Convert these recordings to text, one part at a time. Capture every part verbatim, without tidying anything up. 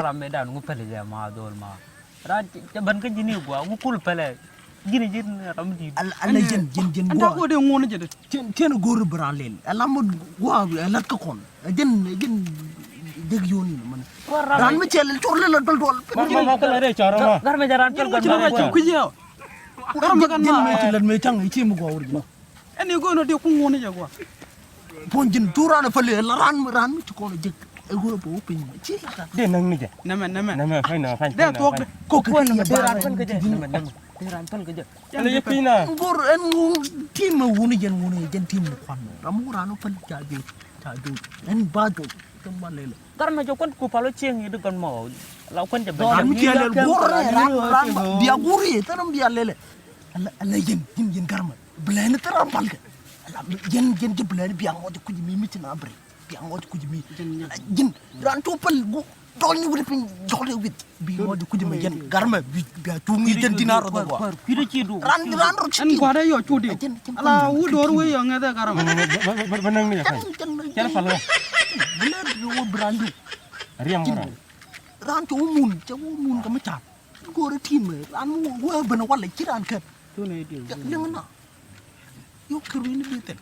Ram mëë dan ŋu pɛlɛ jɛ ma dhol ma. Ran cɛ bän kä ji̱n i̱ gua ŋu kul pɛlɛ. Ji̱n ji̱n ram di̱t. Ala ji̱n ji̱n ji̱n gua. Ɛn ta̱k wä dee ŋuɔ̱n jɛ dee. Cien cien go̱o̱r bi ran lel. Ala mut gua ala kä kɔn. Ji̱n ji̱n jek yoni mani. Ran mi cɛ lel cor lel dol dol. Gar mɛ jɛ ran pɛl gar mɛ jɛ. Ji̱n ji̱n mi ci lɛt mi caŋ i̱ ci mi gua wur ji̱n. Ɛn i̱ go̱o̱n ɔ dee kuŋ ŋuɔ̱n jɛ gua. Puɔ̱ny ji̱n cu raan ɛ päl ɛ la raan mi raan mi ci kɔn ɛ jek ɛ ɣöö bɛ wä piny ci la ran. Dee näŋ ni jɛ. Nɛmɛ nɛmɛ. Nɛmɛ päny nɛmɛ päny. Dee thuɔ̱k dee. Kok kɛ kɛ yɛ ba raan päl kɛ jɛ. Nɛmɛ nɛmɛ. Dee raan päl kɛ jɛ. Ɛn yɛ kui̱ na. Ŋor ɛn ŋor tim ɛ wuni jɛn ŋuni jɛn tim mi kuan. Ram wä raan wä päl ca jok ca jok ɛn ba jok. Kɛ ma lele. Gar mɛ jɛ kuan ku pal wä cieŋ i̱ di gɔn mɔ. La kuan jɛ bɛ. Ram mi ciɛ lɛl guur rɛ ram ram bia guur i̱ thɛn ram bia lele. Ala ala yɛn yɛn yɛn gar mɛ. Bilɛni thil ram palkɛ. Ala yɛn yɛn ji̱ bilɛni bia ŋɔt kuc mi mi ci na bri. Bia ŋɔt kuc mi. Ji̱n ran cu pal gu dɔl ni wut piny jɔl de wit. Bi ŋɔt kuc mi yɛn gar mɛ bi bia cuŋ i̱ jɛn dinar rɔ dhɔl wa. Ran ran rɔ ci. Ɛn gua̱dɛ yɔ cu diw. Ala wut dɔr wee yɔ ŋɛth ɛ gar mɛ. Bä näŋ ni jɛ pay. Cɛn pal wä. Bilɛni wä bi ran diw. Riɛm wä ran. Ran cu wä mun cɛ wä mun kɛ mi ca̱p. Go̱o̱rä ti̱i̱m ran mi wä ben walɛ ci ran kɛn. Liŋ na. Yuk kɛ ruini bi thil.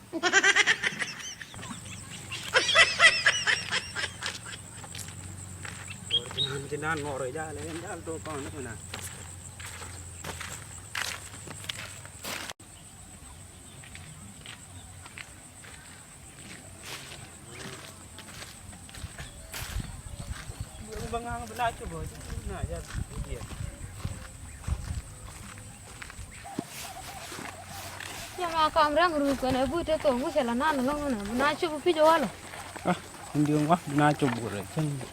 Yɛ ma kam rɛŋ ruuc kɛnɛ but te thok ŋucɛ la nan lɔŋ nɛ bi na cop pic walɛ. Ah, in diɔŋ wa bi na cop burɛ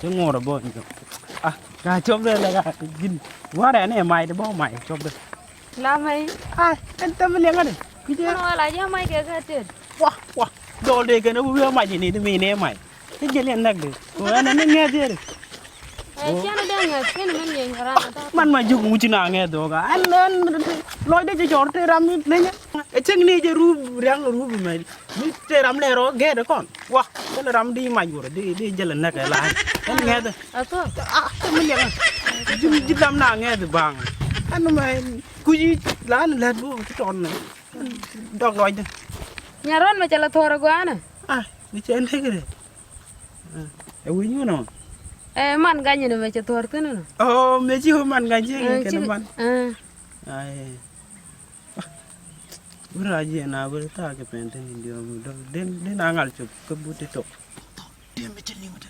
cɛ ŋuɔrɛ bɔ in diɔŋ. Ah, ka cop dɛ lɛ ka ji̱n warɛ nɛ may de bɔ may cop dɛ. La mɛy. Ai, ɛn tɛm liɛŋä dɛ. Kui̱cɛ. Kɛn wala jɛ mɛy kɛ kɛ tet. Wa wa. Dɔl dee kɛn ɛ wi̱i̱ mac ini di mi ni mac. Ti jɛ liɛn näk dee. Ko ɛn ɛn ni ŋɛth yɛ dee. Ɛ ciɛn dee ŋɛth kɛn mɛn yɛ nyɔra. Man ma ji̱ kuŋ ci na ŋɛth dɔɔka. Ɛn ɛn lɔcdɛ jɛ cɔr te ram ni lenyɛ. Ɛ cäŋ ni jɛ rup riaŋ rup mɛ. Mi te ram lɛ rɔ gɛɛt kɔn. Wa. Kɛn ram di mac wurɛ di di jɛ lɛ näk ɛ la. Ɛn ŋɛth. Ɛ kɔ. Ah, te mi liɛŋ. Ji̱ ji̱ ram na ŋɛth baŋ. Ɛn mɛ. Kui̱ la ni lät bu ci tɔn ni. Dɔk lɔcdä. Nyarɔn mɛ cɛ la thɔɔr agɔanɛ. Ah, mi cɛ ndek rɛ. Ɛ wi̱ny wun ɔ. Ɛ man gany ni mɛ cɛ thɔɔr thin nɔ. Ɔ mɛ ci man gany ci kɛn man. Ai. Wur a jiɛ na wur ta kɛ pɛn thin in diɔm dɔk den den a ŋal cop kä but ti tok. Tɔ den mi cɛ liŋ wut.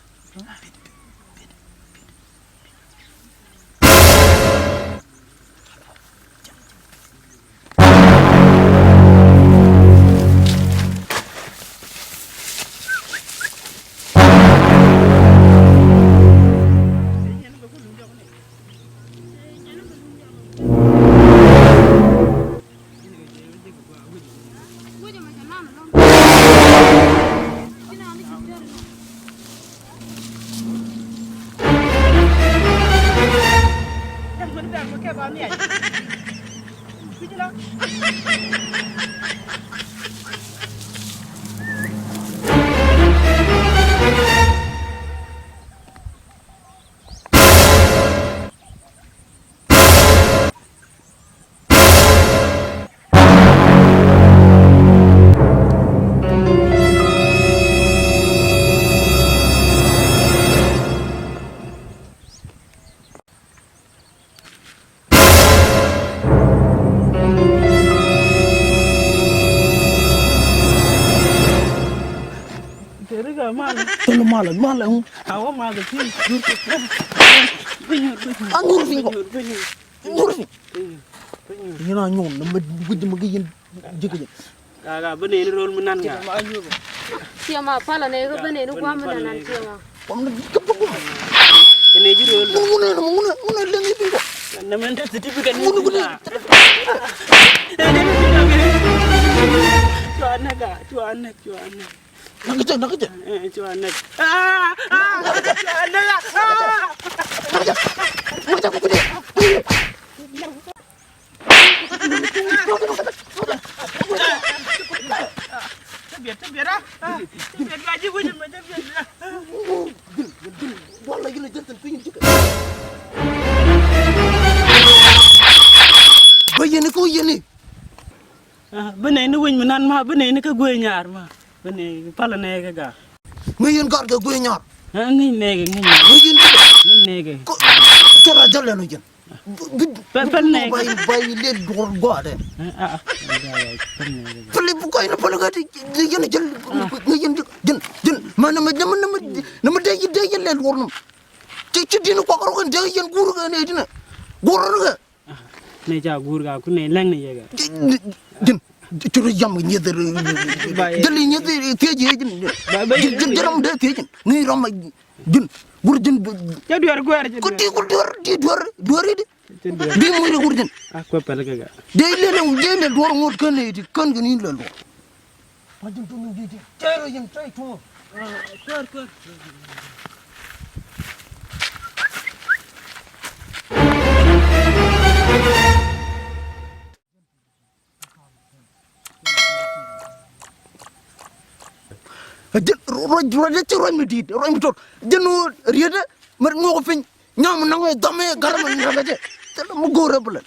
Thil mal. Mal. Awä mal. Aŋur fiŋ kɔ. Aŋur fiŋ. Yɛn a nyuɔn na mɛ guic mɛ gi yɛn ji̱ kɛ jɛ. Ka ka bä neni rol mi nan ka. Tiɛma palä nɛ kä bä neni guam mi nan tiɛma. Guam ni kä bä guam. Kɛ nɛ ji̱ rol. Mun mun nɛ mun nɛ mun nɛ lɛŋ i̱ bi̱n kɔ. Nɛ mɛn te certificate ni. Mun mun nɛ. Cua nɛ ka cua nɛ cua nɛ. Nak kecil nak kecil. Cua nɛ. Nak kecil. Nak kecil. Tëbiɛt tëbiɛt a tëbiɛt ka ji̱ wi̱c mɛ tëbiɛt. Duɔl la yil a jɛn thin piny ji̱ kɛ. Yɛn i̱. Ah, bi nɛy ni winy mi nan ma, bi nɛy ni kä guey nyar ma. Bi nɛy pal nɛy kä ga. Ŋäc yɛn gat kɛ guey nyar. Ah, ŋäc nɛy kɛ, ŋäc nɛy. Ŋäc yɛn gat. Ŋäc nɛy kɛ. Kɛ, kɛ ra jal ɛn ɔ jɛn. Bi, bi, pal, pal nɛy kɛ. Bay, bay lɛ duɔr gɔaa dɛ. Ah, ah, ah. Pal nɛy kɛ. Pal i̱ bi kɔc ni pal kɛ ti, ti yɛn jɛl. Ah. Ŋäc yɛn jɛl. Jɛn, jɛn. Ma nɛ ma, nɛ ma, nɛ ma, nɛ ma dee, dee yɛn lɛ duɔr nɔ. Ci, ci di̱n kuak rɔ kɛn dee yɛn guur kɛ nɛy ti nɛ. Guur rɔ kɛ. Nɛ ca guur ka kun nɛ lɛŋ ni yɛ kɛ. Ji̱n, ji̱n, ji̱n, cu rɔ yam kɛ nyieth. Ba yɛ. Jɛl i̱ nyieth thiec yɛ ji̱n. Ba, ba yɛ. Ji̱n, ji̱n, ji̱n ram dee thiec ji̱n. Ŋäc ram ma ji̱n. Guur ji̱n. Cɛ duer guer, cɛ duer. Ku ti ku duer, ti duer, duer i̱di. Cɛ duer. Bi muc ri guur ji̱n. A kuɛ pɛl kɛ kɛ. Dee lɛl, dee lɛl duɔr ŋot kän i̱di, kän kɛ ni lɛl duɔr. Wa ji̱n tun ji̱ ji̱. Cɛy rɔ ji̱n, cɛy tuɔɔk. Kuäär, kuäär. Ji̱n ruac, ruac, ruac mi di̱i̱t, ruac mi tot. Ji̱n ɣöö rietdä mi ŋuɔk piny. Nyam naŋ ɛ dhɔm ɛ garɛ mɛ naŋ ɛ jɛ. Thilɛ mi go̱o̱rɛ bi lɛl.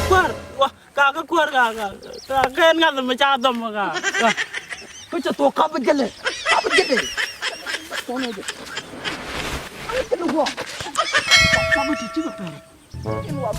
Kuäär, wa, ka kä kuäär ka, ka, ka kɛn ŋa̱th mi ca dhɔm ka, ka. Kä cɛ thuɔk kap jɛ lɛ, kap jɛ lɛ. Kɔn ɛ jɛ. Kap jɛ lɛ wä. Kap ti ci kɛ pɛr. Kɛn wa